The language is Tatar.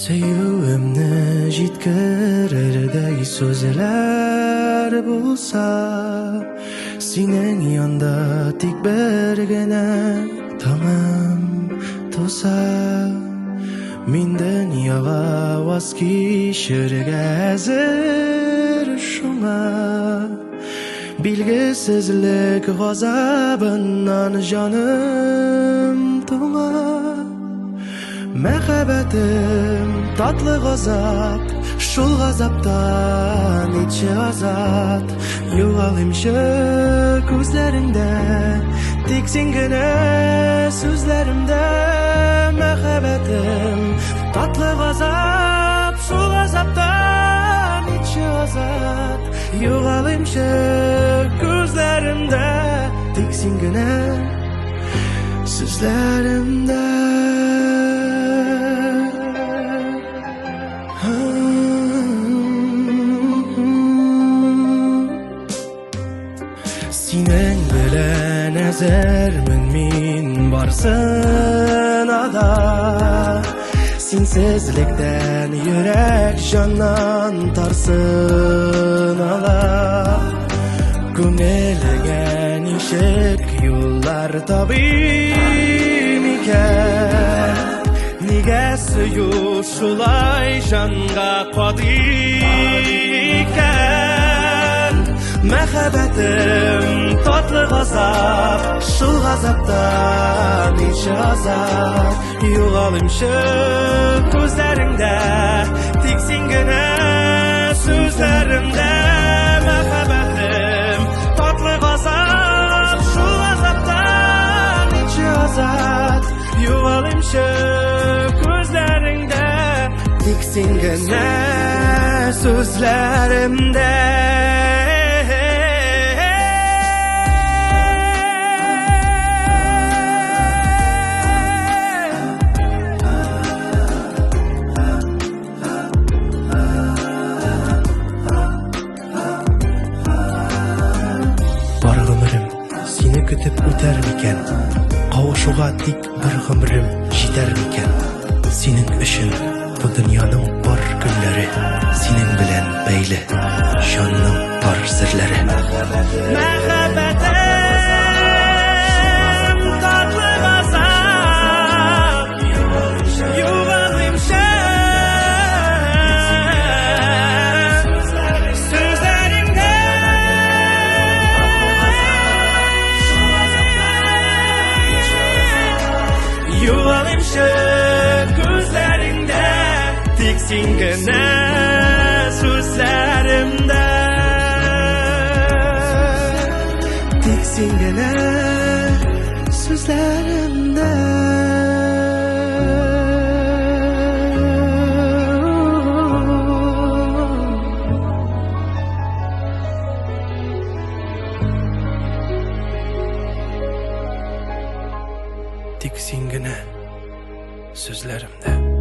Сөюемне җиткерердәй сүзләр булса, синең янда тик бер генә таңым туса, мин дөньяга ваз кичергә әзер шуңа. Билгесезлек газабыннан җаным туңа. Мәхәббәтем татлы газап, шул газаптан итче азат. Югалыймчы күзләреңдә, тик син генә сүзләремдә. Мәхәббәтем татлы газап, шул газаптан итче азат. Югалыймчы күзләреңдә, тик син генә сүзләремдә. Синең белән әзермен мин барсына да. Синсезлектән йөрәк җаннан тарсын ала. Күңелеңә ничек юллар табыйм икән? Нигә сөю шулай җанга кадый икән? Мәхәббәтем татлы газап, шул газаптан ничә азат. Югалыймчы күзләреңдә, тик син генә сүзләремдә. Мәхәббәтем татлы газап, шул газаптан ничә азат. Югалыймчы күзләреңдә, тик син генә сүзләремдә. Бар гомерем сине көтеп үтәр микән? Кавышуга тик бер гомерем җитәр микән? Синең өчен бу дөньяның бар көннәре синең белән бәйле, җанның бар серләре. Мәхәббәтем татлы газап, югалыймчы сүзләреңдә. Югалыймчы күзләреңдә, тик син генә сүзләремдә. Тик син генә сүзләремдә. Тик син генә сүзләремдә.